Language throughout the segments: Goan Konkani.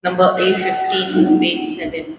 Number A15, page 7.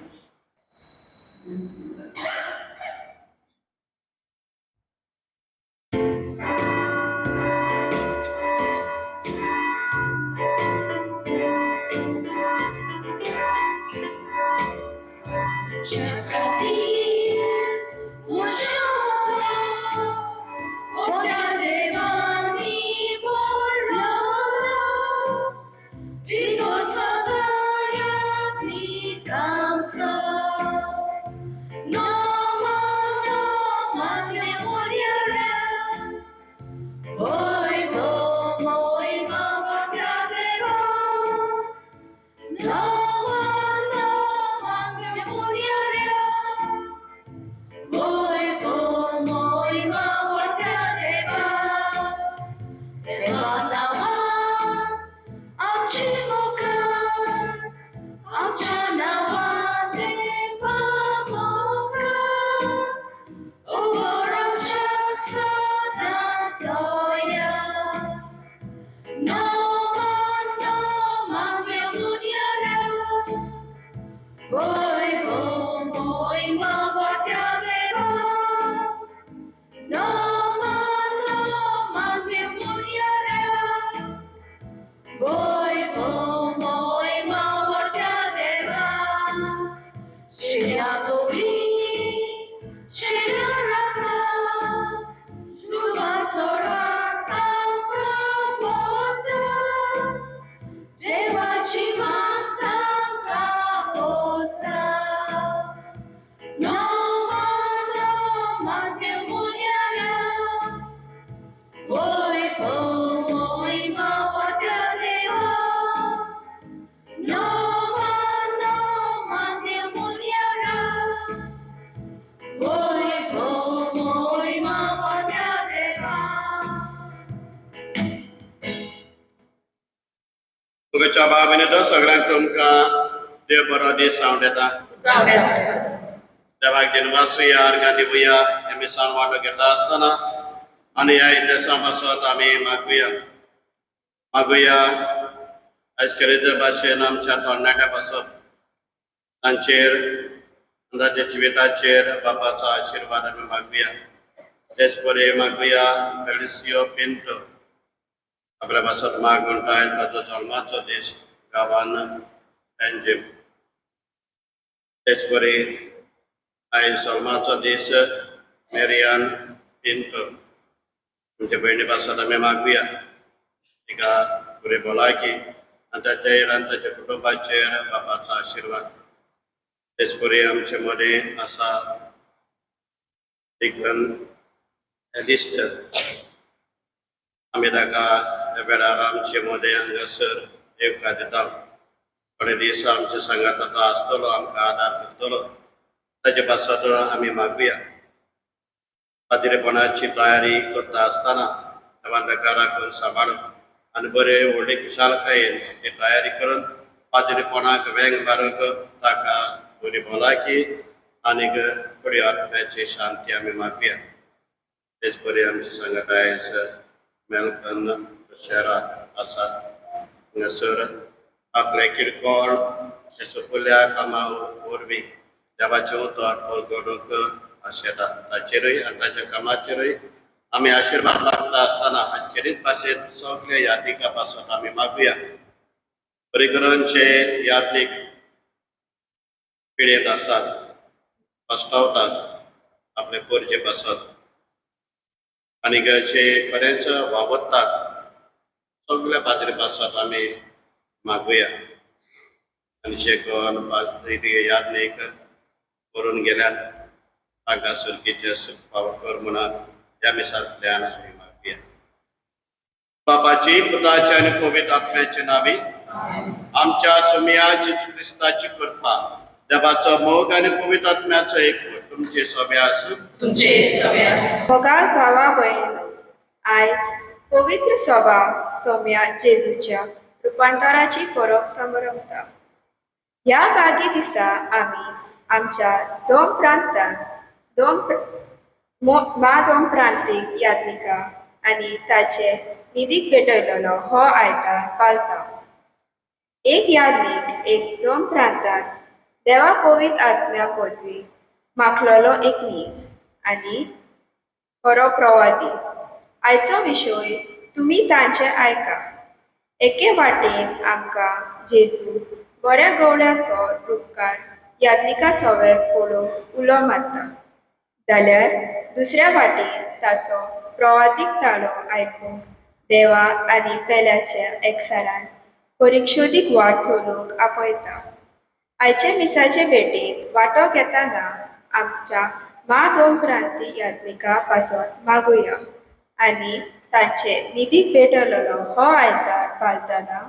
सगळ्यांक तुमकां देव बरो दीस हांव दिता. देवाक दिनवासुया, अर्घां दिवया. हे मिसांव वांटो घेता आसतना आनी ह्या इतिहासा पासत आमी मागुया मागुया आयज खेरीत भाशेन आमच्या तरणाट्या पासत तांचेर तांच्या जिविताचेर बापाचो आशिर्वाद आमी मागुया. तेच बरे मागुया फेलिसियो पिंटो आपल्या पासत माग म्हणटा ताचो जल्माचो दीस गांवान पेंजीम. तेच बरी आयज जल्माचो दीस मेरियान पिंटो आमच्या भयणी पासत आमी मागुया तिका बरी भलायकी आनी ताचेर आनी ताच्या कुटुंबाचेर बापाचो आशिर्वाद. तेच बरी आमचे मदें आसा डिकन एलिस्टर आमी ताका ह्या वेळार आमचे मदें हांगासर येवकार दिता. थोडे दीस आमच्या सांगात तो आसतलो, आमकां आदार करतलो, ताचे पासत आमी मागुया. पाद्रेपणाची तयारी करता आसतना देवान ताका राखून सांबाळून आनी बरे व्हडले खुशालकायेन ती तयारी करून पाद्रेपणाक वेंग मारूंक ताका बरी भलायकी आनीक बरी आत्म्याची शांती आमी मागुया. तेच बरी आमचे सांगात आयज मेलकन शेरा आसा हांगासर आपले किरकोळ सोपुल्या कामा वरवीं देवाचें उतर परगटूंक आशेता. ताचेरूय आनी ताच्या कामाचेरूय आमी आशिर्वाद मागता आसतना खेरीत भाशेंत सगळे यात्रिका पासत आमी मागुया. बरे करून जे यात्रीक पिडेंत आसात, पस्तावतात आपले पोरजे पासत आनी जे खरेंच वावरतात सगळ्या पाद्री पासत आमी मागुया. आनी जे कोण पाद्री यात्रीक करून गेल्यात तांकां सुरकीचें सूख फावो कर म्हणून ह्या मिसांतल्यान आमी मागुया. बापाची, पुताची आनी पवित्र आत्म्याचे नांवी आमच्या सुमया जेजू क्रिस्ताची कृपा, देवाचो मोग आनी पवित्र आत्म्याचो एकवट तुमचे सगळे आसूं. तुमचे सगळे आसूं. मोगाळ भावा भयणींनो, आयज पवित्र सभा सोम्या जेजूच्या रुपांतराची परब समरंभता. ह्या बागी दिसा आमी आमच्या दोन प्रांतांत मा दोन प्रांतीक यात्रिका आनी ताचे निधीक भेटयलेलो हो आयतार पाळता. एक यादनीक एक जोम प्रांतांत देवा पवित्र आत्म्या पदवी माखलेलो एक नीज आनी खरो प्रवादी. आयचो विशय तुमी तांचे आयका. एके वाटेन आमकां जेजू बऱ्या गवळ्याचो रुपकार यादनिका सवे पळोवंक उलो मारता, जाल्यार दुसऱ्या वाटेन ताचो प्रवादीक ताळो आयकूंक देवा आनी पेल्याच्या एकसारान परिक्षोदीक वाट चलूंक आपयता. आयचे मिसाचे भेटेंत वांटो घेतना आमच्या मा दोन क्रांती यादनिका पासत मागुया आनी तांचे निधीक भेटवलेलो हो आयतार पाळतना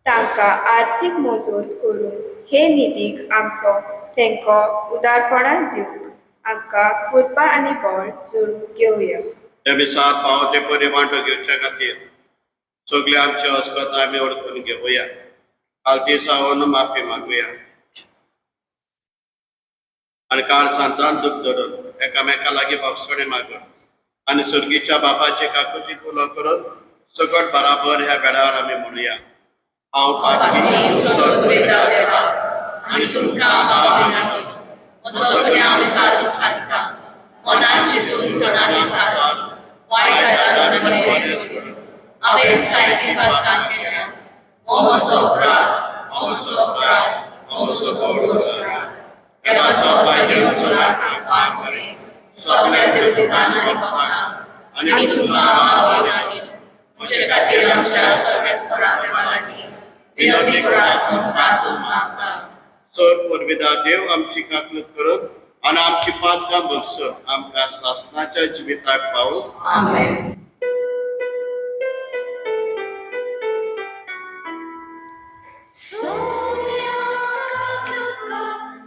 तांकां आर्थीक मजत करून हे निधीक आमचो तेंको उदारपणान दिवंक आमकां कृपा आनी बळ जोडून घेवया. त्या मिसांत फावो ते परी वांटो घेवच्या खातीर सगळे आमचे अस्कत आमी वळखून घेवया. आलती सावन माफी मागुया आनी काळ सांतान दूख धरून एकामेका लागीं बोगसणे मागून आनी सर्गीच्या बापाचे काकुतीक उलो करून सगट बराबर ह्या वेळार आमी म्हणुया. हांव पापी आनी तुमकां हांव म्हजो गुन्यांव विचारून सांगता, मनान चिंतून तोंडान विचारून वायट हातान हांवें जायतीं पातकां केल्या. हो म्हजो अपराध, हो म्हजो अपराध, हो म्हजो व्हडलो अपराध. देवाचो भाग्यवचो सांगपा सगळ्या देवदूतांक आनी बापाक आनी तुमकां हांव म्हजे खातीर आमच्या सगळ्या देवा लागीं विनंती करात म्हूण प्रार्थून मागता. सर परविदा देव आमची काकलूत करून आनी आमची पातकां भरसून आमकां सासणाच्या जिविताक पावूं. आमेन. Sonia kaklutka,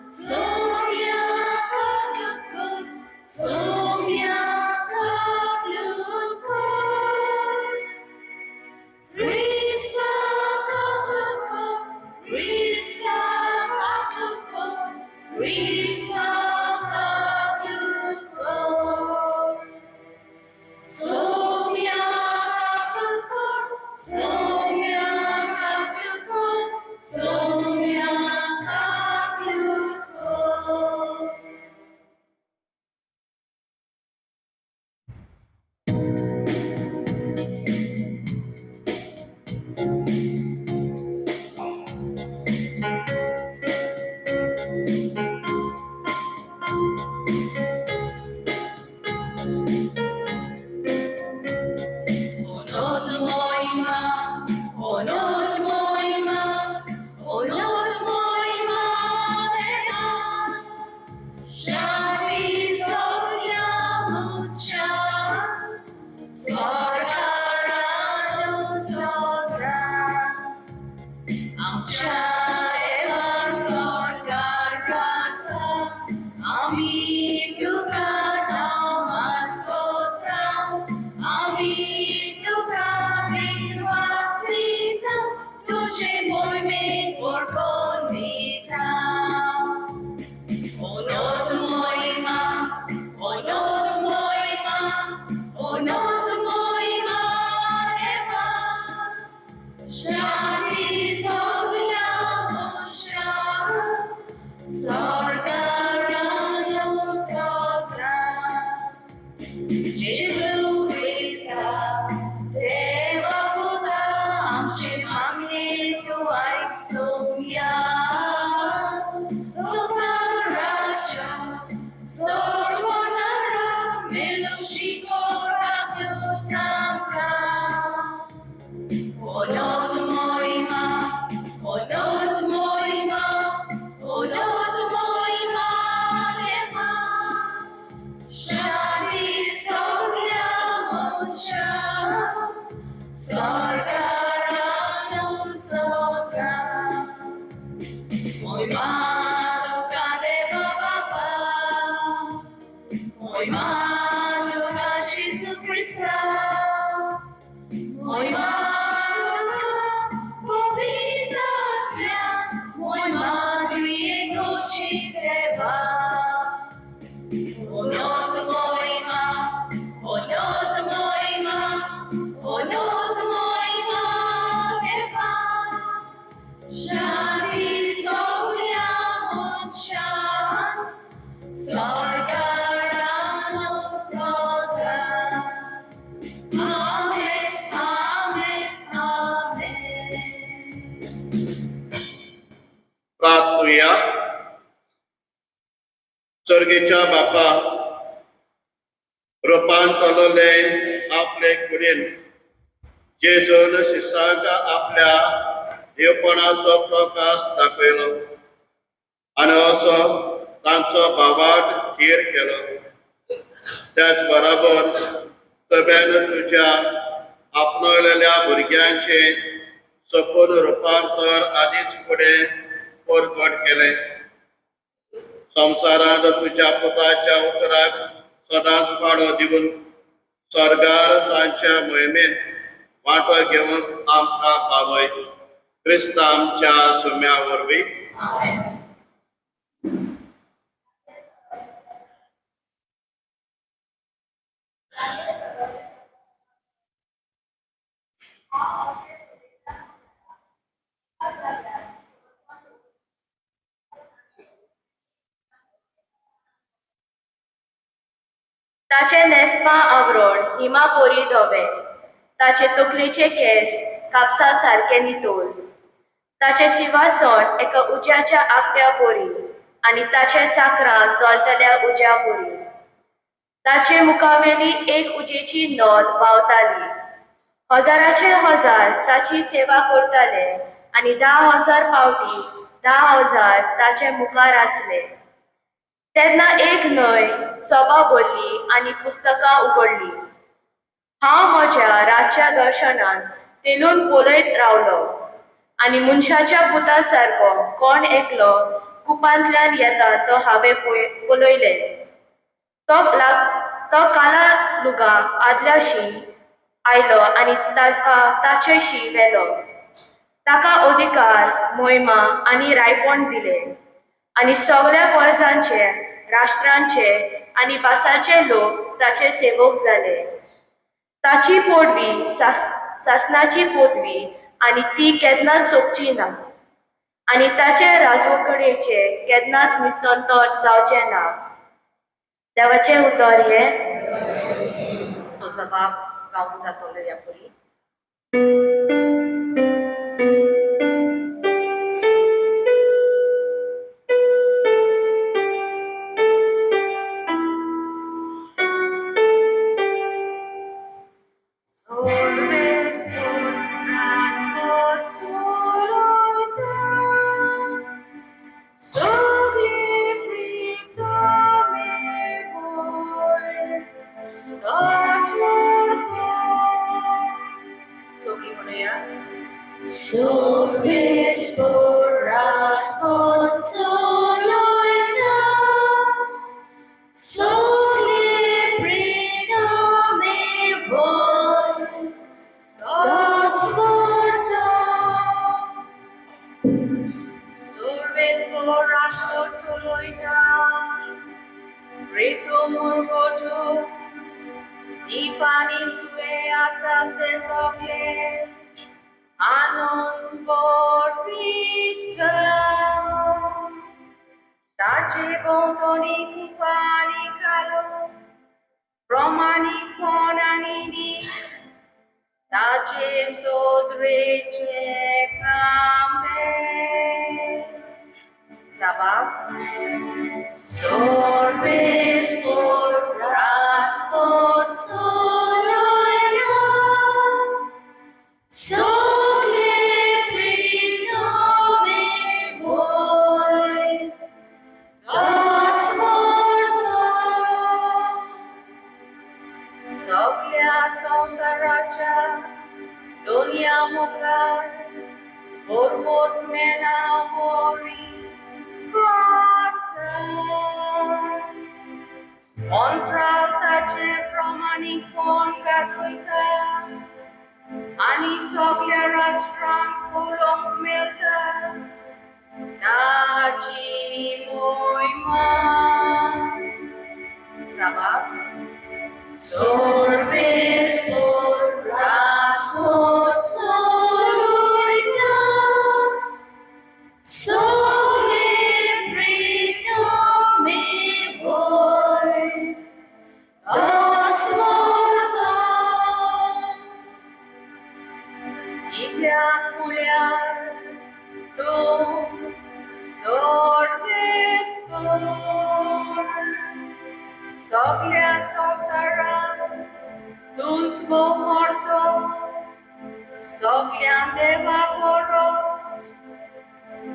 Sonia kaklutka, Sonia kaklutka. Risa kaklutka, Risa kaklutka, Risa kaklutka. Sonia kaklutka, Sonia kaklutka, Sonia kaklutka. Onod moima, onod moima, onod moima dea. Shati soglia mucha, sorgarano sogra. Amcha eva sorgarasa, ami duka naman kotra, ami duka dirvasita, tuche moime porconita. Onod moima, onod moima, onod moima eva. Shati sogla musha, sorgarano sogra. Jesu Krista, Deva Buddha, amche mamne tu aik somya. Sosaracha, sorwanara, melushikora klutamka. Onod moima, onod moima, onod moima deva. Shati soglia mocha, sorgarano sogra. Moima duka deva baba, moima duka Jesu Krista, moima duka povita kria, moima duiego deva. Onod moima, onod moima, onod moima deva. प्रार्थुया. सर्गेच्या बापा रुपांतरले आपले कुडीन जेजून शिसांक आपल्या देवपणाचो प्रकाश दाखयलो आनी असो तांचो भावार्थ थीर केलो. त्याच बरोबर तब्यान तुज्या आपणवलेल्या भुरग्यांचे सपन रुपांतर आदीच फुडें परगट केलें. संवसारांत तुज्या पुताच्या उतराक सदांच पाडो दिवन स्वर्गार तांच्या मोहिमेन वांटो घेवंक आमकां पावय. क्रिस्त आमच्या सुम्या वरवीं. ताचे नेसपा आवरण हिमापोरी धवे, ताचे तकलेचे केंस कापसा सारके नितोल, ताचे शिवासण एका उज्याच्या आपट्या पोरी आनी ताचे चाकरां जळटल्या उज्या पोरी. ताचे मुखावेली एक उजेची नद व्हांवताली. हजाराचे हजार ताची सेवा करताले आनी 10,000 पावटी 10,000 ताचे मुखार आसले. तेन्ना एक न्हंय सभा भरली आनी पुस्तकां उगडली. हांव म्हज्या रातच्या दर्शनान तेलून पळयत रावलो आनी मनशाच्या पुता सारको कोण एकलो कुपांतल्यान येता तो हांवें पळयलें. तो काला लुगा आदल्याशी आयलो आनी ताका ताचेशी व्हेलो. ताका अधिकार, मोहिमा आनी रायपण दिले आनी सगळ्या परजांचे, राष्ट्रांचे आनी भासांचे लोक ताचे सेवक जाले. ताची पोडवी सासनाची पोदवी आनी ती केन्नाच सोंपची ना आनी ताचे राजवकडेचे केन्नाच निसंतर जावचें ना. देवाचें उतर हें. तो जबाब गावून जातलो ह्या परी. सर्वेस्पर सगळ्या संवसारान तूंच भोव मोठो, सगळ्या देवा परस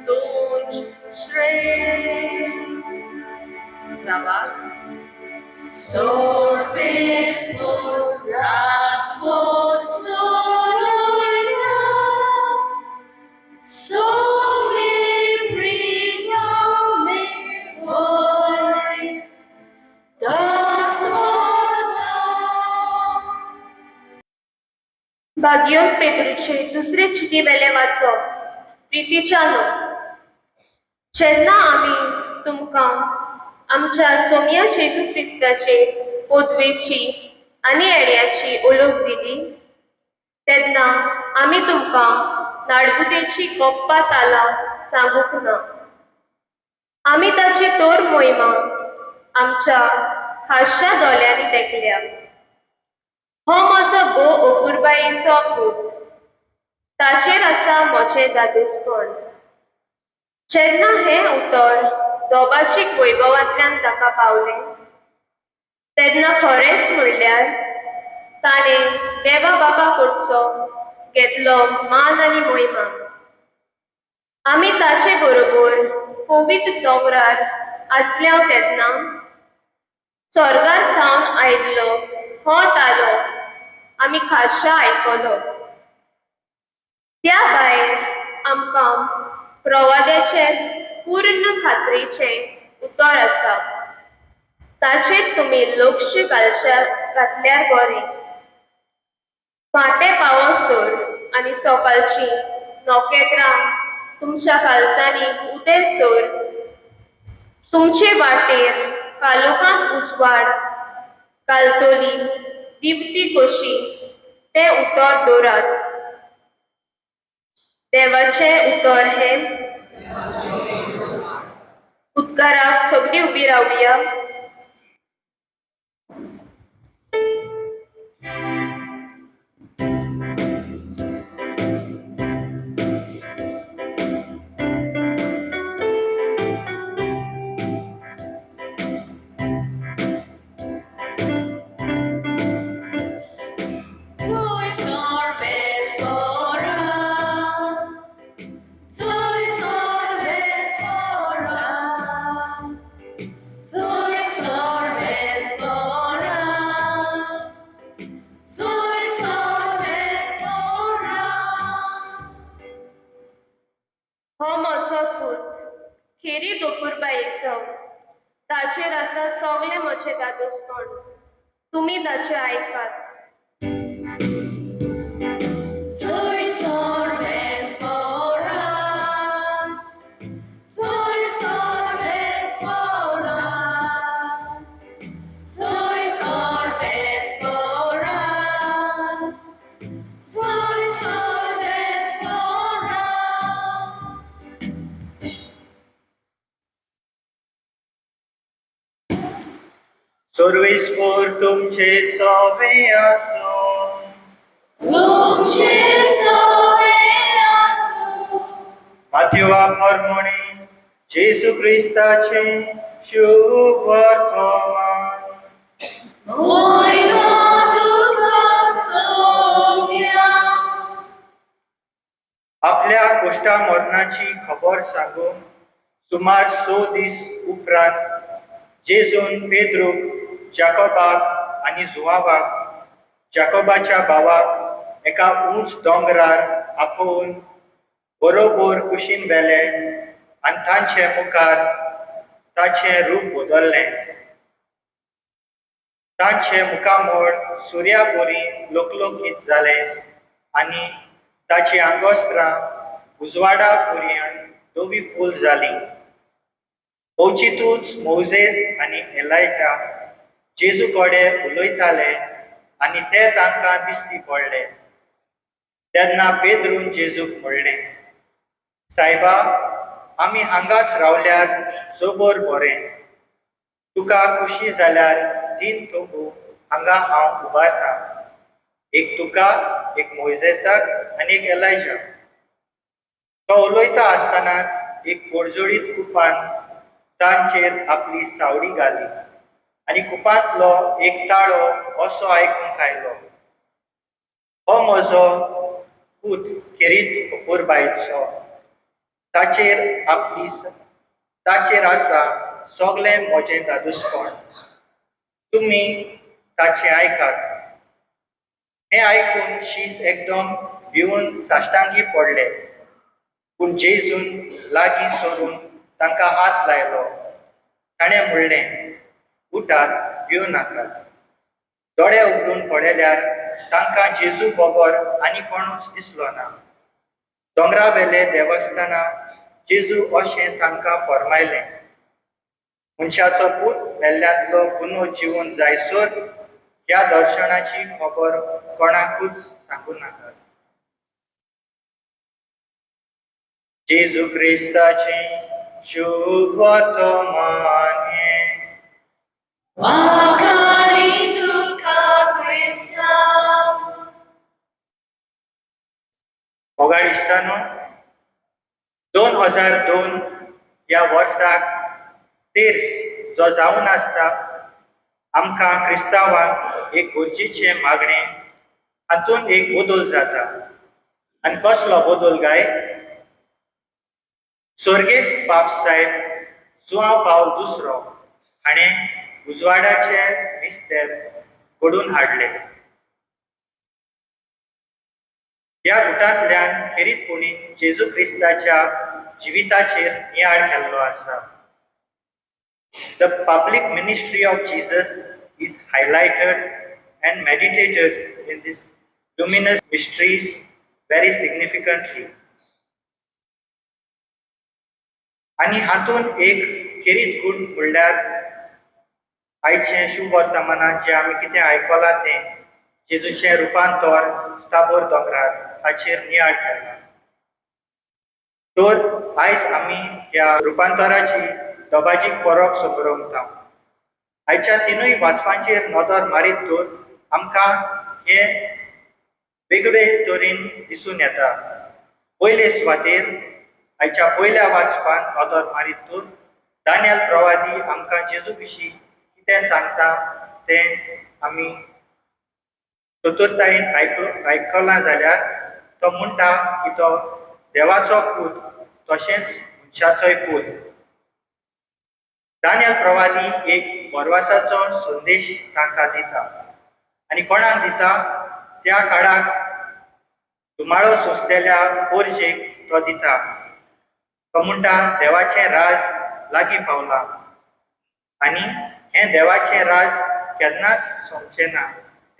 तूंच श्रेश्ठ. जावा. सर्वेस्पर रासभर चलयता, सगळे प्रितमे वय दासवता. भाग्योन पेद्रूचे दुसरे चिटी वेले वाचप. प्रितीच्यानो, जेन्ना आमी तुमकां आमच्या सोम्या जेजू क्रिस्ताचे पदवेची आनी येण्याची ओळख दिली तेन्ना आमी तुमकां नाडबुदेची गप्पा तालां सांगूंक ना. आमी ताची तोर मोहिमा आमच्या खाशा दोळ्यांनी देखल्या. हो म्हजो भोव अपुरबायेचो पूत, ताचेर आसा म्हजें दादोसपण. जेन्ना हें उतर दोबाचीक वैभवांतल्यान ताका पावलें तेन्ना खरेंच म्हणल्यार ताणें देवा बाबा कडचो घेतलो मान आनी मोहिमा. आमी ताचे बरोबर पवित्र दोंगरार आसल्या तेन्ना स्वर्गार थावन आयिल्लो हो तालो आमी खाशा आयकलो. त्या भायर आमकां प्रवाद्याचें पूर्ण खात्रीचें उतर आसा, ताचेर तुमी लक्ष घातल्यार बरें. फांटे पावसर आनी सकाळची नखेत्रां तुमच्या काळजांनी उदेसर तुमचे वाटेर कालोखांत उजवाड घालतली दिवती कशी तें उतर दवरात. देवाचें उतर हें. उपकाराक सगळीं उबी रावया. Toi सर्वेस्परा, toi सर्वेस्परा, toi सर्वेस्परा, toi सर्वेस्परा. हो म्हजो पूत खेरीत अपुरबायेचो, ताचेर आसा सगळें म्हजें दादोसपण. तुमी ताचें आयकात. Toi सर्वेस्परा, toi सर्वेस्परा, toi सर्वेस्परा, toi सर्वेस्परा. सर्वेस्पर तुमचे सोवे आसूं. तुमचे सोवे आसूं. माथ्युआ मोरमोणी जेजू क्रिस्ताचे शुभ वर्तमान. मोयनो तुका सोम्या. आपल्या कुश्टा मरणाची खबर सांगून सुमार 6 दीस उपरांत जेजून पेद्रूक, जाकोबाक आनी जुवावाक, जाकोबाच्या भावाक एका उंच दोंगरार आपोवन बरोबर कुशीन व्हेले आनी तांचे मुखार ताचें रूप बदल्लें. तांचें मुखामळ सुर्या बरी लोकलोकीत जालें आनी ताचीं आंगवस्त्रां उजवाडा पुरयान धवी फूल जालीं. अवचितूच मोजेस आनी एलायजा जेजू कडेन उलयताले आनी ते तांकां दिश्टी पडले. तेन्ना पेद्रून जेजूक म्हणलें, सायबा, आमी हांगाच रावल्यार जबर बरें. तुका खुशी जाल्यार 3 तंबू हांगा हांव उबारतां, एक तुका, एक मोयजेसाक आनी एक एलायजाक. तो उलयता आसतनाच एक पोरजोळीत कुपान तांचेर आपली सावडी घाली आनी कुपांतलो एक ताळो असो आयकूंक आयलो, हो म्हजो पूत खेरीत अपुरबायेचो, ताचेर आसा सगळें म्हजें दादूसपण, तुमी ताचें आयकात. हें आयकून शीस एकदम भिवन साश्टांगी पडले. पूण जेजून लागीं सरून तांकां हात लायलो. ताणें म्हणलें, उठात, भिवं नाकात. दोळे उगडून पळयल्यार तांकां जेजू बगर आनी कोणूच दिसलो ना. दोंगरावेले देवस्थाना जेजू अशें तांकां फर्मायलें, मनशाचो पूत मेल्ल्यांतलो पुनू जिवन जायसर ह्या दर्शनाची खबर कोणाकूच सांगूं नाकात. जेजू क्रिस्ताचें शुभ वर्तमान हें. वाखारी तुका क्रिस्ता. मोगाळ इश्टानो, 2002 ह्या वर्साक तेर्स जो जावन आसता, आमकां क्रिस्तांवांक एक गरजेचें मागणें हातूंत एक बदल जाता. आनी कसलो बदल काय? स्वर्गेस्त बाब साहेब जुआंव पावल दुसरो हाणें उजवाडाचे मिस्तेर घडून हाडले. ह्या गुटांतल्यान खेरीतपणी जेजू क्रिस्ताच्या जिविताचेर नियाळ केल्लो आसा. The public ministry of Jesus is highlighted and meditated in this luminous mysteries very significantly. आनी हातूंत एक खेरीत गूण म्हणल्यार आयचें शुभवर्तमानांत जें आमी कितें आयकलां तें जेजूचें रुपांतर ताबोर दोंगरार हाचेर नियाळ केला. तर आयज आमी ह्या रुपांतराची दबाजीक परब समरमता. आयच्या तिनूय वाचपांचेर नदर मारीत तर आमकां हें वेगळे तरेन दिसून येता. पयले सुवातेर आयच्या पयल्या वाचपान नदर मारीत तर दानियल प्रवादी आमकां जेजू विशीं कितें सांगता तें आमी चतुरतायेन आयकलां जाल्यार तो म्हणटा की तो देवाचो पूत तशेंच मनशाचोय पूत. दानियल प्रवादी एक बरवासाचो संदेश तांकां दिता. आनी कोणाक दिता? त्या काळाक धुमाळो सोंसलेल्या पोरजेक तो दिता. तो म्हणटा देवाचें राज लागीं पावलां आनी हें देवाचें राज केन्नाच सोंपचें ना,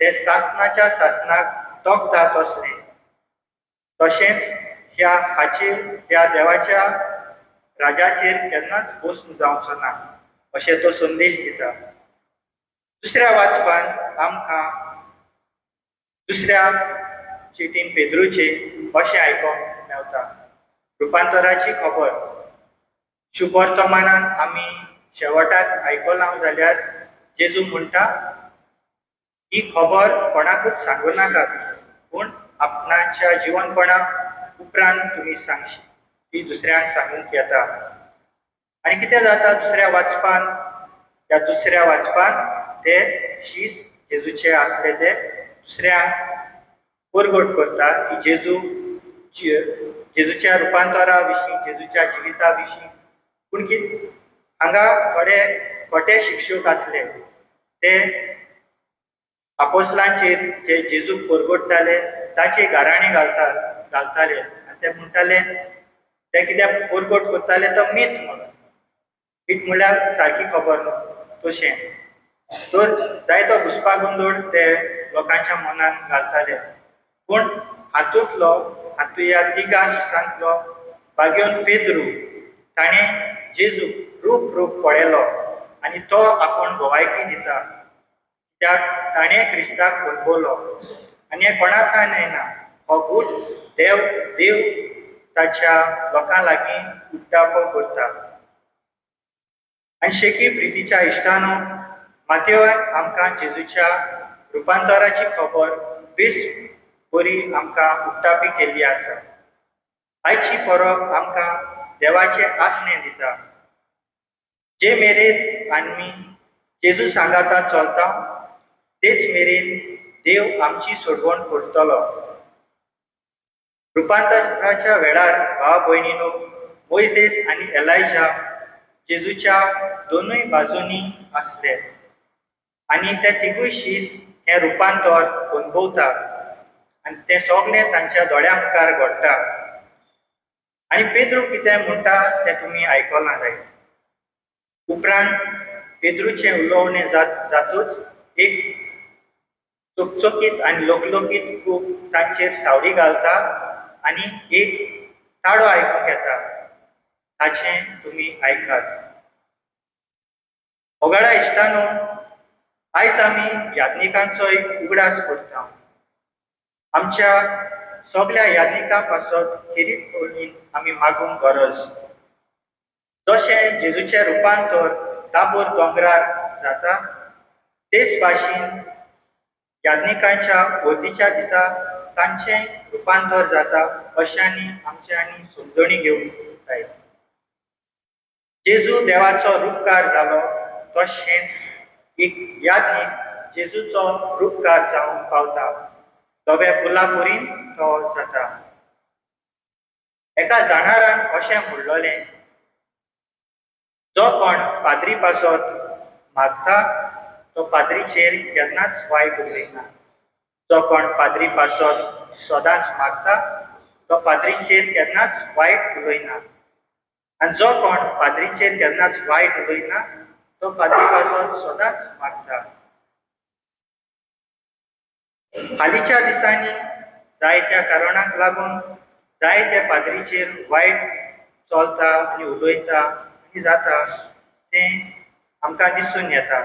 तें सासणाच्या सासणाक तोखता तसलें. तशेंच ह्या हाचेर ह्या देवाच्या राजाचेर केन्नाच बसून जावचो ना अशें तो संदेश दिता. दुसऱ्या वाचपान आमकां दुसऱ्या चिटीन पेद्रूचे अशें आयकूंक मेवता, रुपांतराची खबर. शुभवर्तमानान आमी शेवटाक आयकलां जाल्यार जेजू म्हणटा, ही खबर कोणाकूच सांगू नाकात, पूण आपणाच्या जिवनपणा उपरांत तुमी सांगशी ती दुसऱ्यांक सांगूंक येता. आनी कितें जाता दुसऱ्या वाचपान? ह्या दुसऱ्या वाचपान ते शीस जेजूचे आसले ते दुसऱ्यांक परगट करता की जेजू जेजूच्या रुपांतरा विशीं, जेजूच्या जिविता विशीं. पूण हांगा थोडे खोटे शिक्षक आसले ते आपोसलांचेर जे जेजूक परगटताले ताचे गाराणें घालताले आनी ते म्हणटाले ते कित्याक परगट करताले तो मीत म्हणून. मीत म्हणल्यार सारकी खबर न्हू तशें. तर जायतो घुसपा गोंदळ ते लोकांच्या मनांत घालताले. पूण हातूंतलो हातूंत ह्या तिगां शिसांतलो बागेवन पेद्रू ताणें जेजूक रूप रूप पळयलो आनी तो आपूण भवायकी दिता कित्याक ताणें क्रिस्ताक अणभवलो. आनी हें कोणाक कांय न्हयना, हो गूट देव देव ताच्या लोकां लागीं उक्तापो करता. आनी शेकी प्रितीच्या इश्टानो, मातेवान आमकां जेजूच्या रुपांतराची खबर बेस बरी आमकां उक्तापी केल्ली आसा. आयची परब आमकां देवाचें आसणें दिता. जे मेरेन आमी जेजू सांगाता चलता तेच मेरेन देव आमची सोडवण करतलो. रुपांतराच्या वेळार भाव भयणीनो, मोयजेस आनी एलायजा जेजूच्या दोनूय बाजूंनी आसले आनी ते तिगूय शीस हें रुपांतर अनुभवता आनी तें सगळें तांच्या दोळ्यां मुखार घडटा. आनी पेद्रू कितें म्हणटा तें तुमी आयकलां जायत. उपरांत पेद्रूचें उलोवणें जातूच एक चकचकीत आनी लोकलोकीत कूक तांचेर सावळी घालता आनी एक ताळो आयकूंक येता, ताचें तुमी आयकात. ओगाडा इश्टानो, आयज आमी याज्ञिकांचोय उगडास करता. आमच्या सगल्या याज्ञिकां पासत खेरीत पळोवन आमी मागूंक गरज. जशें जेजूचें रुपांतर ताबोर दोंगरार जाता तेच भाशेन याज्ञिकांच्या वर्दीच्या दिसा तांचें रुपांतर जाता अशांनी आमच्यांनी समजणी घेवंक जाय. जेजू देवाचो रुपकार जालो तशेंच एक याज्ञीक जेजूचो रुपकार जावंक पावता. धव्या फुलां परीन तो जाता. एका जाणारान अशें म्हणलें, जो कोण पाद्री पासत मागता तो पाद्रीचेर केन्नाच वायट उलयना. जो कोण पाद्री पासत सदांच मागता तो पाद्रीचेर केन्नाच वायट उलयना. आनी जो कोण पाद्रीचेर केन्नाच वायट उलयना तो पाद्री पासत सदांच मागता. हालींच्या दिसांनी जायत्या कारणांक लागून जायत्या पाद्रीचेर वायट चलता आनी उलयता आनी जाता तें आमकां दिसून येता.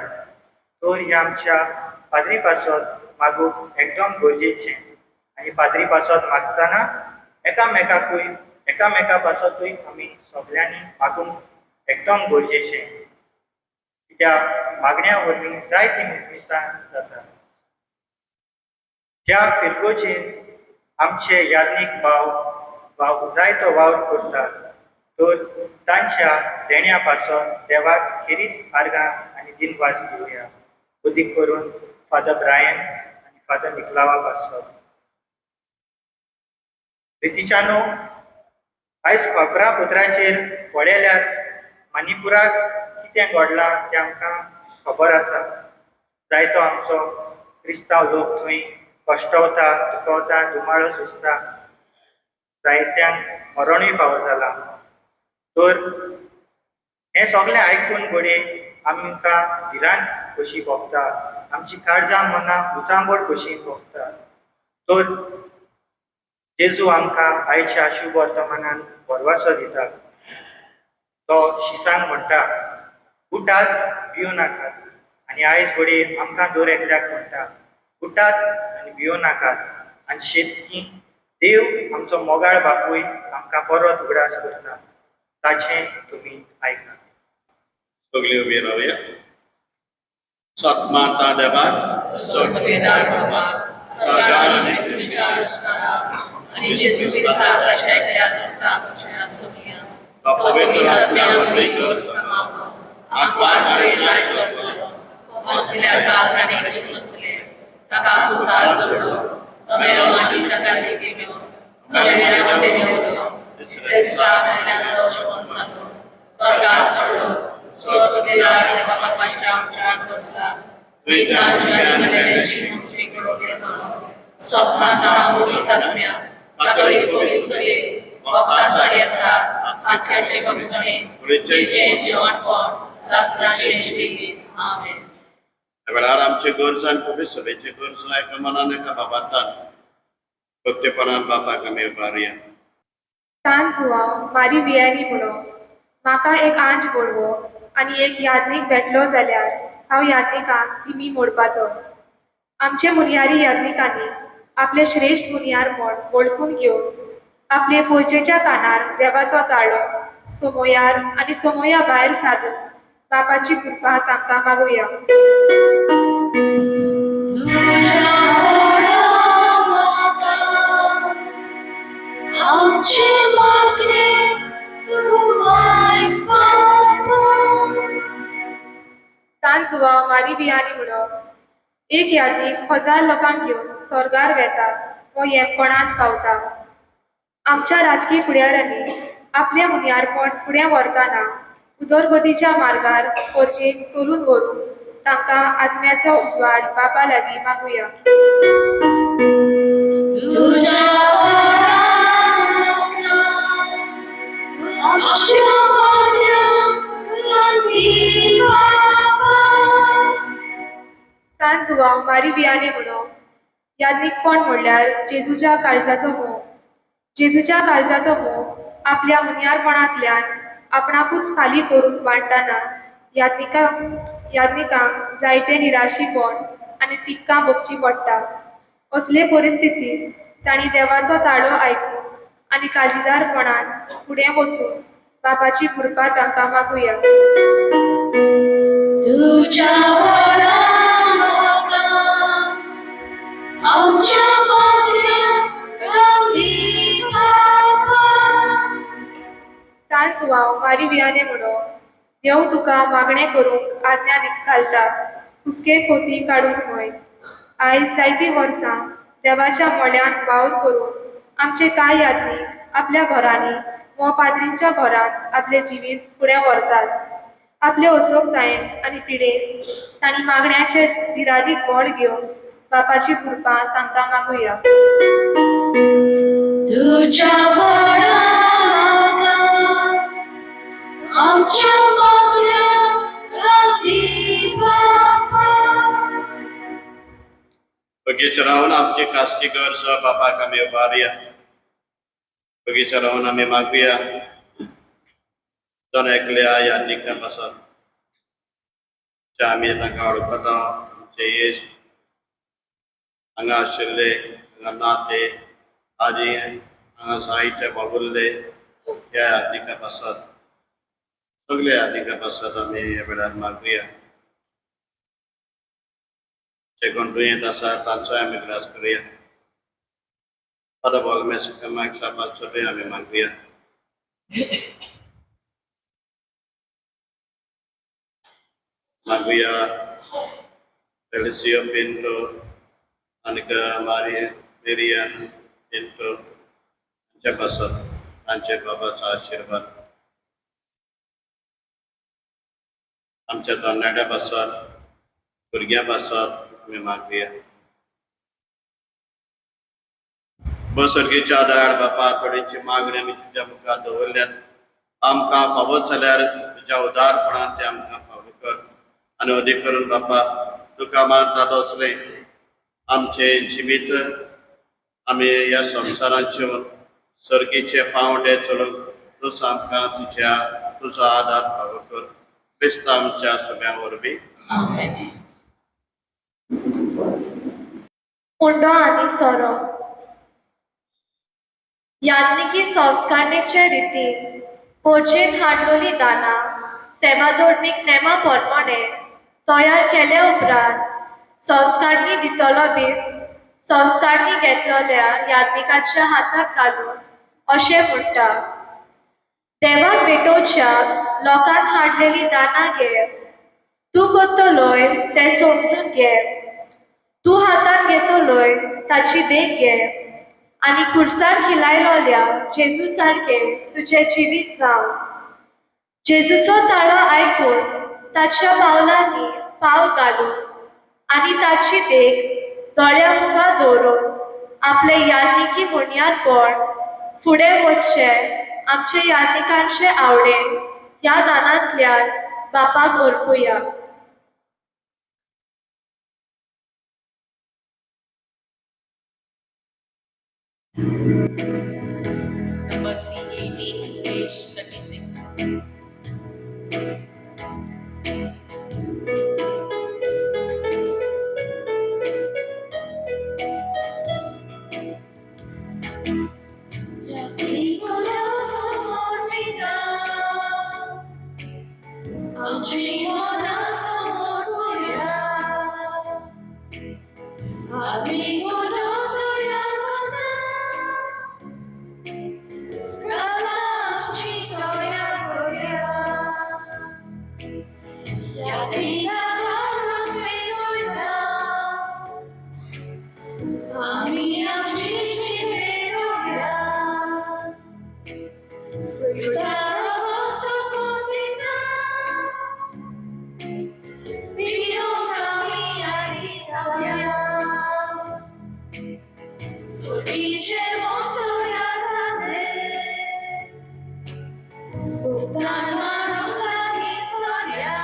तर ह्या आमच्या पाद्री पासत मागूंक एकदम गरजेचें आनी पाद्री पासत मागतना एकामेकाकूय एकामेका पासतूय आमी सगल्यांनी मागूंक एकदम गरजेचें, कित्याक मागण्या वरवीं जायतीं मिसमिसां जातात. ह्या फिरगोजेंत आमचे याज्ञीक भाव भाव जायतो वावर करतात, तर तांच्या देण्या पासत देवाक खेरीत आर्गां आनी दिनवास दिवया, अदीक करून फादर ब्रायन आनी फादर निकलावा पासत. रितीच्यानो, आयज खबरापत्राचेर पळयल्यार मणिपुराक कितें घडलां तें आमकां खबर आसा. जायतो आमचो क्रिस्तांव लोक थंय कश्टवता, दुखवता, धुमाळो सोंसता, जायत्यांक मरणूय फावो जालां. तर हें सगळें आयकून घडये आमकां भिरांत कशी भोगता, आमची काळजां मनां उचांबळ कशी भोगता. तर जेजू आमकां आयच्या शुभ वर्तमानान भरवासो दिता. तो शिसांक म्हणटा, उठात, भियो नाकात. आनी आयज घडये आमकां दर एकल्याक म्हणटा, उठात आनी भियो नाकात. आनी शेतकी देव आमचो मोगाळ बापूय आमकां परत उगडास करता, ताचें तुमी आयकात. सगळीं उबी रावया. सतमाता देवाक आनी जेजू क्रिस्ताच्या एकल्या सुताच्या आसुया. पवित्र आत्म्या वरवीं ताका कुसार सोडलो, मेलो मागीर ताका दिलो, तिसऱ्या दिसा मेल्ल्यांचो जिवंत जालो, स्वर्गात चडलो, स्वर्गदेवाच्या देवा बापाच्या उजव्याक बसला, स्वप्नांत मोहित आत्म्या, कातोलीक पवित्र सभेत, भक्तांचा येता, आत्म्याचे बक्षणे, जिचें जिवनपण, सासणाचें जिवीत. आमेन. ह्या वेळार आमचे गरज आनी पवित्र सभेचे गरज एका मनान एका बाबांतान भक्तेपणान बापाक आमी उबारुया. सांत जुवांव मारी वियानी म्हणो, म्हाका एक आंज गोडवो आनी एक याज्ञीक भेटलो जाल्यार हांव याज्ञिकांक दिमी मोडपाचो. आमचे मुनियारी याज्ञिकांनी आपले श्रेश्ठ मुनियार म्हण वळखून घेवन आपले पोंचेच्या कानार देवाचो ताळो सोमोयार आनी सोमोया भायर सादून बापाची कृपा तांकां मागुया. तुज्या ओठां म्हाका आमचे मागणे तूं आयक बापा. सांत जुवांव मारी वियानी म्हणो, एक यादनीक 1000 लोकांक घेवन स्वर्गार वेता वो येमकोणांत पावता. आमच्या राजकीय फुडाऱ्यांनी आपलें मुनियारपण फुडें व्हरतना उदरगतीच्या मार्गार परजेक चलून व्हरूंक तांकां आत्म्याचो उजवाड बापा लागीं मागुया. तुज्या वरदानाक आमच्या मागण्यांक दी बापा. सांत जुवांव मारी वियानी म्हणो, यादनीकपण म्हणल्यार जेजूच्या काळजाचो मोग. जेजूच्या काळजाचो मोग आपल्या मुनियारपणांतल्यान आपणाकूच खाली करून वाडटना यादनिकांक जायते निराशीपण आनी टिक्कां भोगची पडटा. असले परिस्थितींत तांणी देवाचो ताळो आयकून आनी काळजीदारपणान फुडें वचून बापाची कृपा तांकां मागुया. तुज्या वरदानाक आमच्या मागण्यांक दी बापा. सांत जुवांव मारी वियाने म्हणो, देव तुका मागणें करूंक आज्ञा घालता, हुस्के खोती काडूंक न्हय. आयज जायतीं वर्सां देवाच्या मोल्यान वावर करून आमचे कांय यादनीक आपल्या घरांनी वा पाद्रींच्या घरांत आपलें जिवीत फुडें व्हरतात. आपले असोगतायेन आनी पिडेन तांणी मागण्याचे दिरादीक बळ घेवन बापाची कृपा तांकां मागुया. तुज्या वरदानाक आमच्या मागण्यांक दी बापा. बगीचा रावन आमची खासगी गरज बापाक आमी उबारया. बगीचा रावन आमी मागुया जण एकल्या यादनिकां पासत जे आमी तांकां वळखता, आमचे इश्ट हांगा आशिल्ले, हांगा ना ते आदी हांगा जायते वावुरले, ह्या यादनिकां पासत सगल्या यादनिकां पासत आमी ह्या वेळार मागुया. जे कोण दुयेंत आसा तांचोय आमी ग्रास करुया. फादर बॉलमेस साबाचोय आमी मागुया. मागुया फेलिसियो पिंटो आनीक मारी मेरियन पिंटो हांचे पासत तांचे बाबाचो आशिर्वाद. आमच्या तरणाट्या पासत, भुरग्यां पासत आमी मागुया. बसर्गीच्या दयाळ बापा, थोडीची मागणी आमी तुज्या मुखार दवरल्यात. आमकां फावत जाल्यार तुज्या उदारपणान ते आमकां फावो कर आनी अदीक करून बापा तुका मानतात असलें आमचें जिवीत आमी ह्या संवसाराच्यो सर्गीचे पांवडे चलोवंक तूंच आमकां तुजो आदार फावो कर. क्रिस्त आमच्या सुब्या वरवीं. मुंडो आनी सोरो. यादनिकी संस्कारणेचे रितीन पोर्जेन हाडलोली दानां सेवाधर्मीक नेमा प्रमाणे तयार केल्या उपरांत संस्कारणी दितलो बीस संस्कारणी घेतलेल्या यादनिकाच्या हाताक घालून अशें म्हणटा, देवाक भेटोवच्या लोकांक हाडलेली दानां घे, तूं करतलोय तें समजून घे, तूं हातांत घेतलोय ताची देख घे आनी खुर्सार खिलायलोल्या जेजू सारकें तुजें जिवीत जावं. जेजूचो ताळो आयकून ताच्या पावलांनी पावल घालून आनी ताची देख दोळ्या मुखार दवरून आपले यादनिकी मुनियारपण फुडें वचचें आमचे यादनिकांचे आवडे ह्या दानांतल्यान बापाक ओरपुया. Number C18, page 36. यादीका रोज पेटोयता आमी आमची चिपेटोया क्रिस्तारो रगत दिता पियोंक आमी आदी जावया सोदीचे मोतोया जातले उक्तान मारूंक लागीं सोऱ्या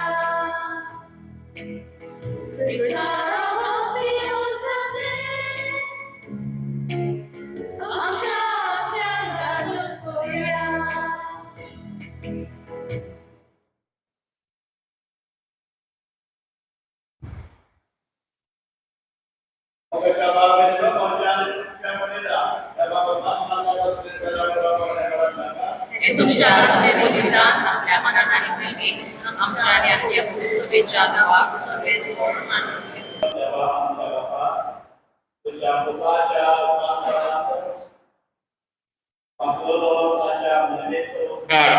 क्रिस्तारो रगत पियोंक जातले आमच्या आत्म्यांक घालून सोऱ्या. हे तुमच्या हातांतले बलिदान आपल्या मनान आनी मोहिमेक आमच्या आनी आमच्या सभेच्या देवाक सर्वेस्पर मानून घेवं. देवा आमच्या बापा, तुझ्या पुताच्या रूपांतरांत पांगलो ताच्या मोहिमेचो उपकार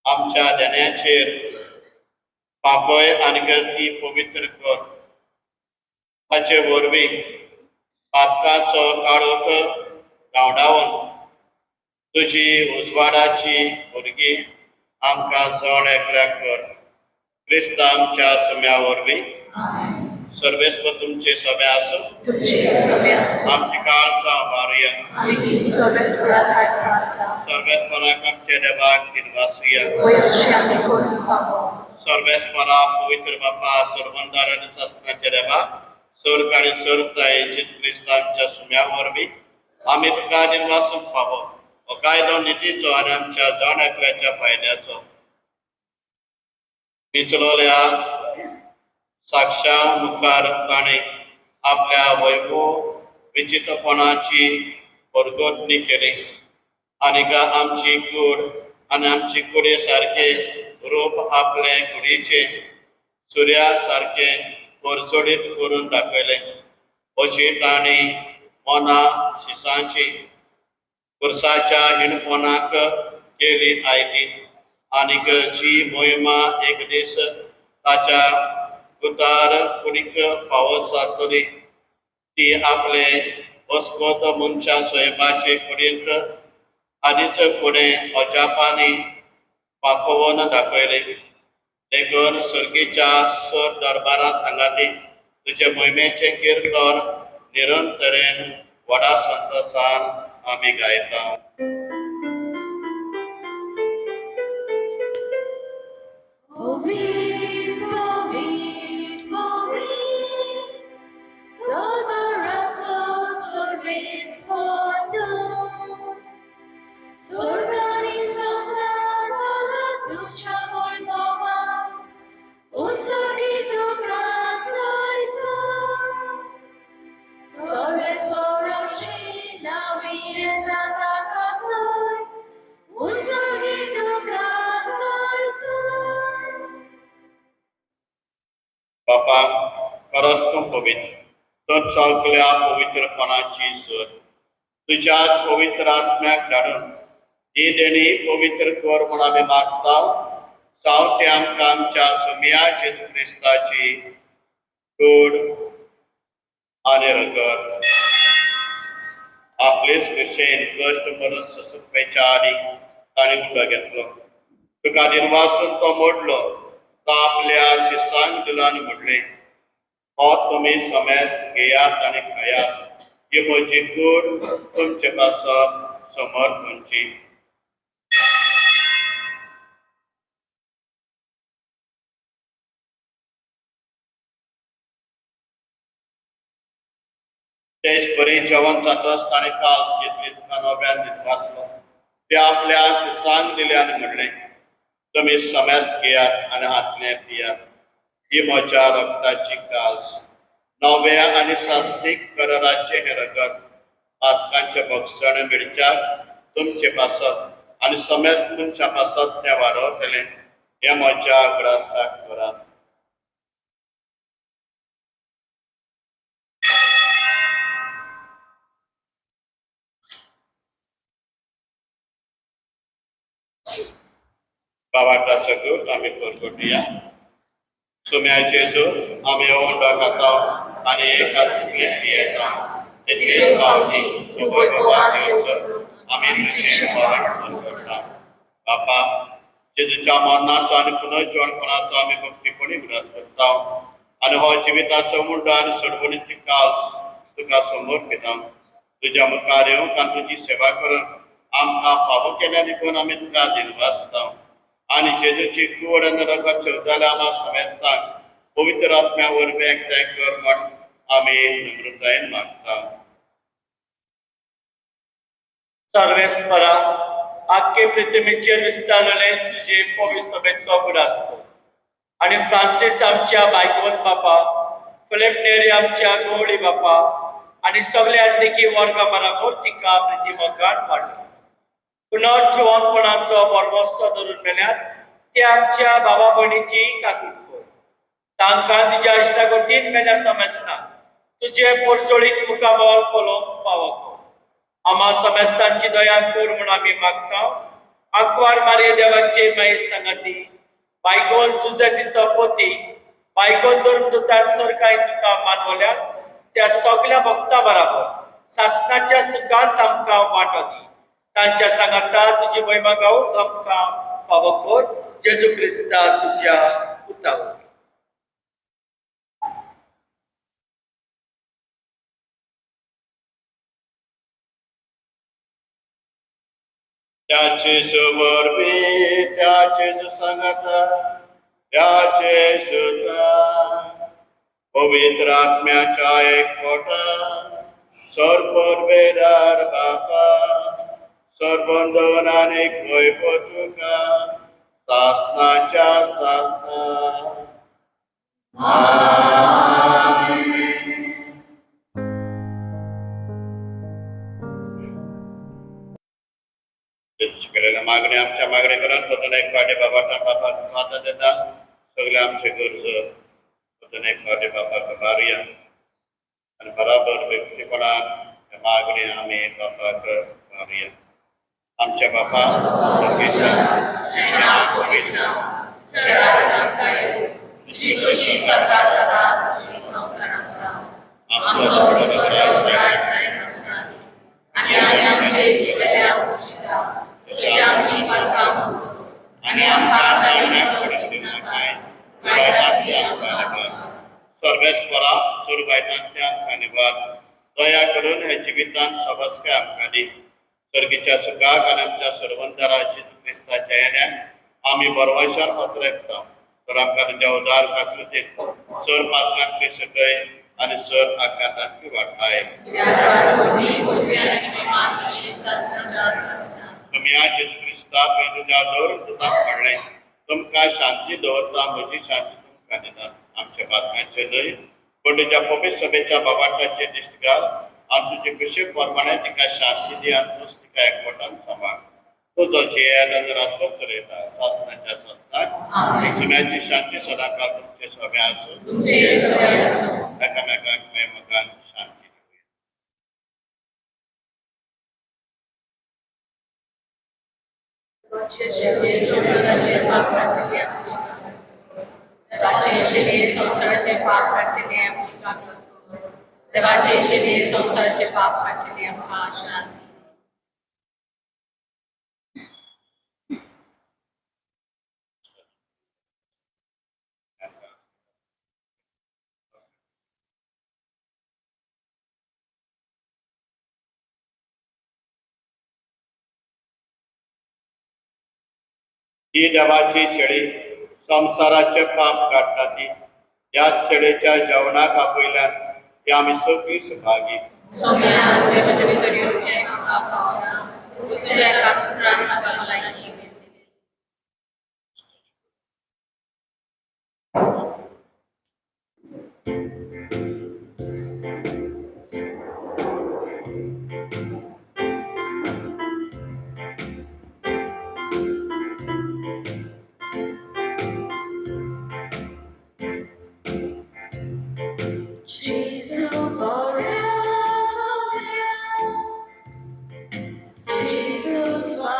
आमच्या देण्याचेर पापय आनी गर्दी पवित्र कर. ताचे वरवीं पातकाचो काळोख धांवडावन तुजी उजवाडाची भुरगीं आमकां जण एकल्याक कर. क्रिस्त आमच्या सुम्या वरवीं. सर्वेस्पर तुमचे सभे आसूं. तुमचे सभे आसूं. आमची काळजां उबारुया. आमी ती सर्वेस्परा थाय प्रार्थना. सर्वेस्पराक आमच्या देवाक दिनवासुया. वयशी आमी करूंक फावो. सर्वेस्परा पवित्र बापा, सरबंदार आनी शासनाच्या देवा, सर्ग आनी सर्ग क्रिस्त आमच्या सुम्या वरवीं आमी तुका दिनवासूंक फावो. हो कायदो नितीचो आनी आमच्या जण एकल्याच्या फायद्याचो. विचलोल्या साक्षा मुखार ताणें आपल्या वैभव विचित्रपणाची परगटणी केली आनी आमची कूड आनी आमची कुडी सारके रूप आपले कुडीचे सुर्या सारके परजडीत करून दाखयलें. अशी तांणी मना शिसांची पुरसाच्या हिणपणाक केली आयली आनीक जी मोहिमा एक दीस ताच्या कुतार कुडीक फावो जातली ती आपले अस्कोत मनशां स्वयंपाचे कुडींत आदीच फुडें अजापांनी पाकोवन दाखयले. देखून सर्गीच्या सर दरबारांत सांगाती तुजे मोहिमेचें किर्तन निरंतरेन व्हडा संतोसान आमी गायता. Povid, povid, povid, दरबाराचो सर्वेस्पर तूं. स्वर्ग आनी संवसार भरला तुज्या वैभवान, उत्सर्गी तुका जय जय. सर्वेस्पराची नांवी येता ताका जय, उत्सर्गी तुका जय जय. बापा, खरंच तूं पवित्र, तर सगळ्या पवित्रपणाची सर. तुज्याच पवित्र आत्म्याक धाडून ही देणी पवित्र कर म्हूण आमी मागता. सावटे आमकां आमच्या सुम्या जेजू क्रिस्ताची कूड आनी रगत. आपलेच कशेन कश्ट मरून ससुपेच्या आदी ताणें उदक घेतलो. तुका दिनवासून तो मोडलो, तो आपल्या शिसांक दिलो आनी म्हणलें, हो तुमी समेस्त घेयात आनी खायात, ही म्हजी कूड तुमचे पासत समर्पणची. तेच बरी जेवण जातच ताणें कास घेतली, तुका नव्यान दिनवासलो, ते आपल्या शिसांक दिले आनी म्हणलें, तुमी समेस्त घेयात आनी हातलें पियात, ही म्हज्या रक्ताची कास, नव्या आनी सासणीक कराराचें हें रगत पातकांचें बक्षण मेळच्याक तुमचे पासत आनी समेस्त मनशां पासत तें वाडवतलें. हें म्हज्या उगडासाक करात. बाबाटाचो गूट आमी परगटुया. सुम्या जेजू आमी उंडो खाता आनी एका सुकलें पियेता तितलेच फावटी तूं वैभवान येवसर आमी तुजें मरण परगट्टा. बापा जेजूच्या मरणाचो आनी पुनर्जिवणपणाचो आमी भक्तीपणी उगडास करता आनी हो जिविताचो मुंडो आनी सोडवणीची कास तुका समर्पिता. तुज्या मुखार येवंक आनी तुजी सेवा करून आमकां फावो केल्या देखून आमी तुका दिनवासता आनी जेजूची कूड आनी रगत शेवटाल्या आमकां समेस्तांक पवित्र आत्म्या वरवीं एकठांय कर म्हण आमी नम्रतायेन मागता. सर्वेस्परा आख्खे पृथ्वीचेर विस्तारलेले तुजे पवित्र सभेचो उगडास कर आनी फ्रांसीस आमच्या बायकवंत बापा, फिलीप नेरी आमच्या गवळी बापा आनी सगल्या आत्मिकी वर्गा बराबर तिका प्रितीमोगान वाडली. पुनर्जिवंतपणाचो बरवसो धरून मेल्यात ते आमच्या बाबा भयणीची काकूट कर. तांकां तुज्या इश्टागतीन मेल्या समेस्तांक तुजे पोरजोळीत मुखामळ पळोवंक फावो कर. आमा समेस्तांची दया कर म्हूण आमी मागता. आंकवार मारये देवाचे मागीर सांगाती बायगोन जुजेतीचो पती बायगोन धर्मदूतान सरकाय तुका मानवल्यात त्या सगल्या भक्ता बराबर सासणाच्या सुखांत आमकां वांटो दी. तांच्या सांगाता तुजी महिमा गावंक आमकां फावो कर. जेजू क्रिस्ता तुज्या पुता वरवीं. त्याचे वरवीं त्याचे सांगाता त्याचे सुता पवित्र आत्म्याच्या एकवटान सर्ववेदार बापा सर्वंदनाने वैभव तुका सासनाच्या सासना. केलेल्या मागण्या आमच्या मागण्या करत वचून एक फावटी बाबा बापाक वाचा दिता. सगळे आमचे गरज वचून एक फावटी बापाक मारुया आनी बराबर व्यक्तीपणान मागणी आमी बापाक मारुया. आमच्या बापा सर्वेस्परा सुर वायटांतल्या आमकां निवार दया करून ह्या जिवितांत सबसकाय आमकां दी. सर्गीच्या सुखाक आनी आमच्या सर्वंतराची क्रिस्ताच्या येण्याक आमी बरवशान पत्रेकता. तर आमकां तुज्या उदार काकृतीक सर पातकांतली सकय आनी सर आकांतांतली वाटाय. तुमी जेजू क्रिस्ता तुज्या दवरून तुका पडलें तुमकां शांती दवरता म्हजी शांती तुमकां दिता. आमच्या पातकांचे न्हय पूण तुज्या पवित्र सभेच्या बाबाटाचे दिश्ट घाल आनी तुजे कुशी प्रमाणे तिका शांती दी आनी तूंच तिका एकवटान सांबाळ. तुजो जियेत आनी रातलो चलयता सासणाच्या सासणाक. सुम्याची शांती सदांकाळ तुमचे सभे आसूं. एकामेकांक मेमकान शांती दिवया. संसाराचे पाप काडटले आमकां, देवाचे शेणये संसाराचे पाप काडटले आमकां शांती. ही देवाची शेळी संसाराचे पाप काडटा ती ह्याच शेळेच्या जेवणाक आपयल्यान ती आमी सगळीं Subhagi. Gesù vorrà, Gesù sua.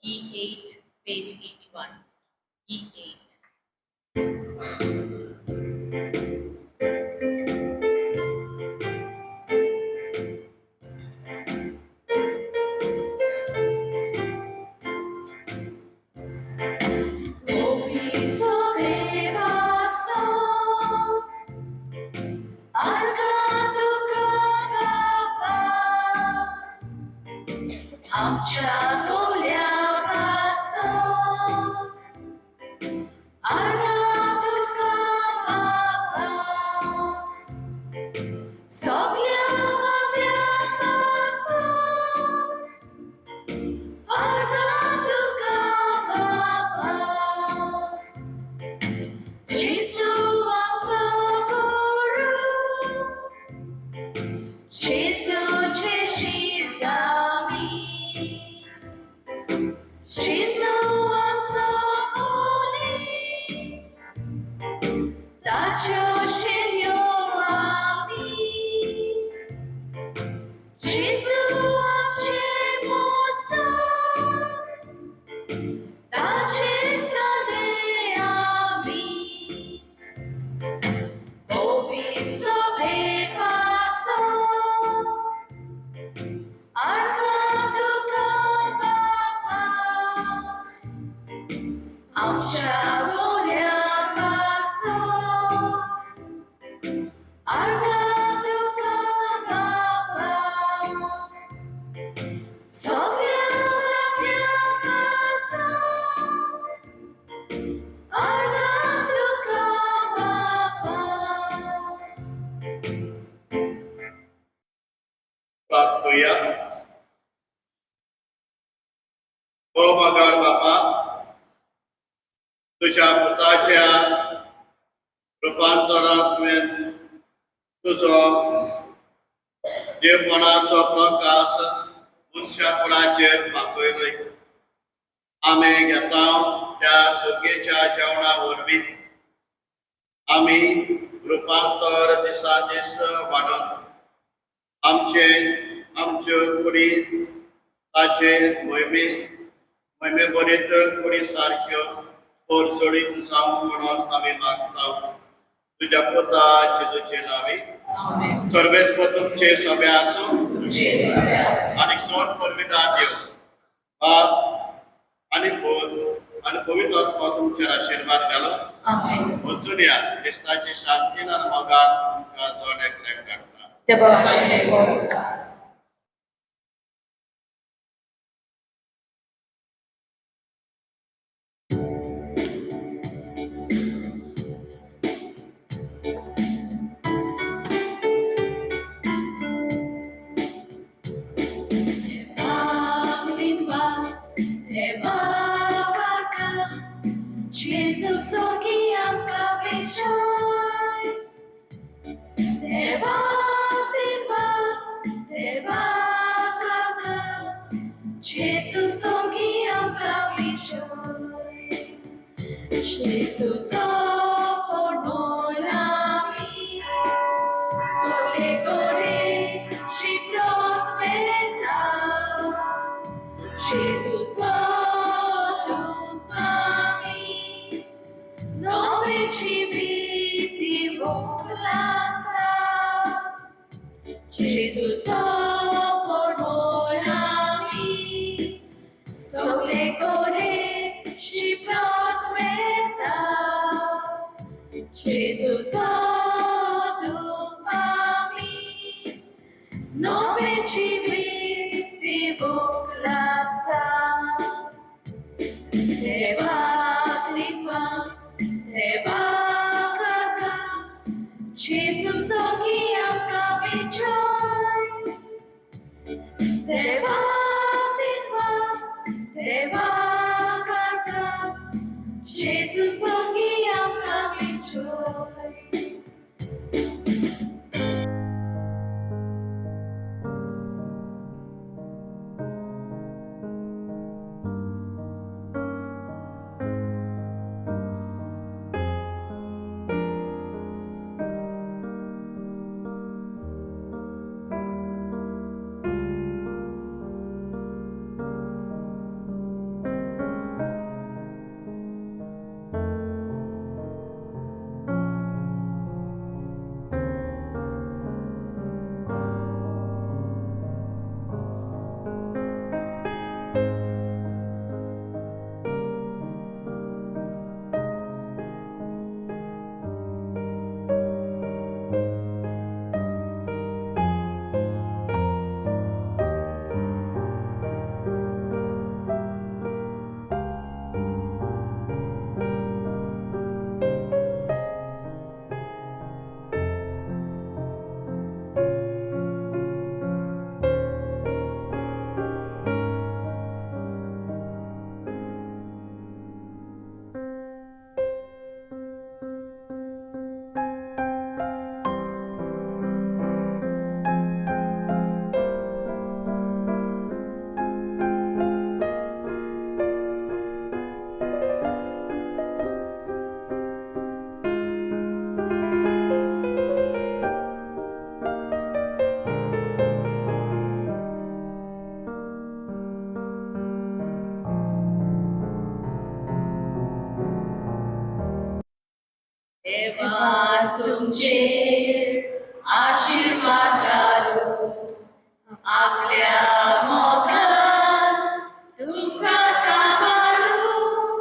E8, page 81. E8. रुपांतरांत तुवें तुजो देवपणाचो प्रकाश मनशाकुळाचेर फांकयलोय. आमी घेता त्या सुगेच्या जेवणा वरवीं आमी रुपांतर दिसा दीस वाडोवन आमचे आमच्यो कुडी ताचे मोहिमे मोहिमे बरीत कुडी सारक्यो पोरचोडीत जावं म्हणून आमी मागता. तुज्या पुता जेजूचे नांवे. सर्वेस्पर तुमचे सभे आसूं आनी सोद परमिता देव बाप आनी पूत आनी पवित्र आत्मा तुमचेर आशिर्वाद घालो. वचून या क्रिस्ताची शांतीन आनी मोगान तुमकां जण एकल्याक काडटा. तुमचेर आशीर्वाद घालूं आपल्या मोगान तुमकां सांबाळूं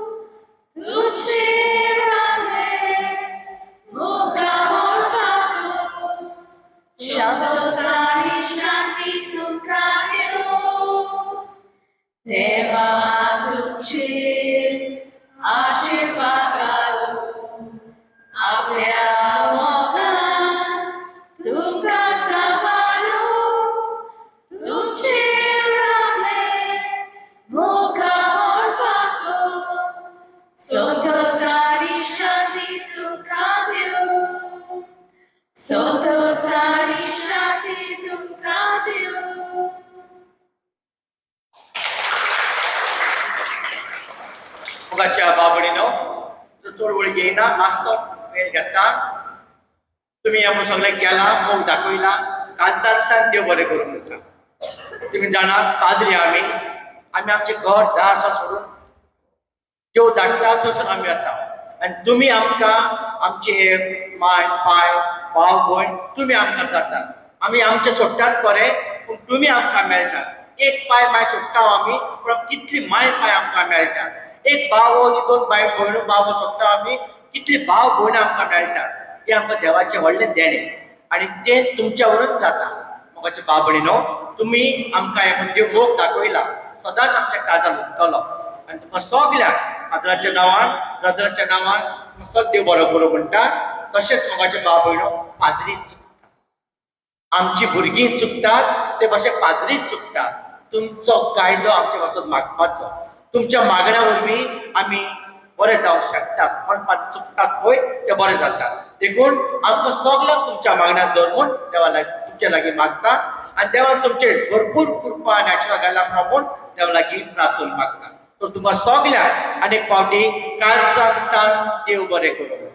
तुमचेर आपलें मुखामळ फाकूं शब्दांनी शांती तुमकां दिवं. देवा तुमचेर आशीर्वाद घालूं आपल्या मोगान तुमकां सांबाळूं तुमचेर आपलें मुखामळ फाकूं संतोषानी शांती तुमकां दिवं. सोतो सारी शांती तुमकां दिवं. मुगाच्या बाबडीनो, चड वेळ घेयना, मातसो वेळ घेता. तुमी ह्या सगळें केलां, मोग दाखयला, काळजांतल्यान देव बरें करूं म्हणटा. तुमी जाणात, पाद्री आमी आमी आमचें घर दार सोडून देव धाडटा थंयसर आमी वता आनी तुमी आमकां आमचे माय पाय, भाव भयण तुमी आमकां जातात. आमी आमचें सोडटात खरें, पूण तुमी आमकां मेळटात. एक पाय माय सोडटा आमी, पूण कितली माय पाय आमकां मेळटात. एक भाव, दोन बाय भयणू भाव सोडटा आमी, कितली भाव भयण आमकां मेळटात. हें आमकां देवाचें व्हडलें देणें आनी तें तुमच्या वरूच जाता. मोगाचे बाबणीनो, तुमी आमकां हें देव मोग दाखयला, सदांच आमच्या काळजान उरतलो आनी तुमकां सगल्यांक फादराच्या नांवान, ब्रदराच्या नांवान सग देव बरो करूं म्हणटा. तशेंच मोगाचे भाव भयणो, पाद्री चुकता, आमची भुरगीं चुकतात ते भाशेन पाद्रीच चुकतात. तुमचो कायदो आमचे पासत मागपाचो. तुमच्या मागण्या वरवीं आमी बरें जावंक शकतात. कोण पाद्री चुकतात पळय ते बरें जातात. देखून आमकां सगल्यांक तुमच्या मागण्याक दवर म्हूण देवा लागीं, तुमच्या लागीं मागता आनी देवान तुमचेर भरपूर कृपा आनी आशिर्वाद घाला म्हूण देवा लागीं प्रार्थना मागता. तर तुमकां सगल्यांक आनीक फावटी काळजांतल्यान देव बरें करूं.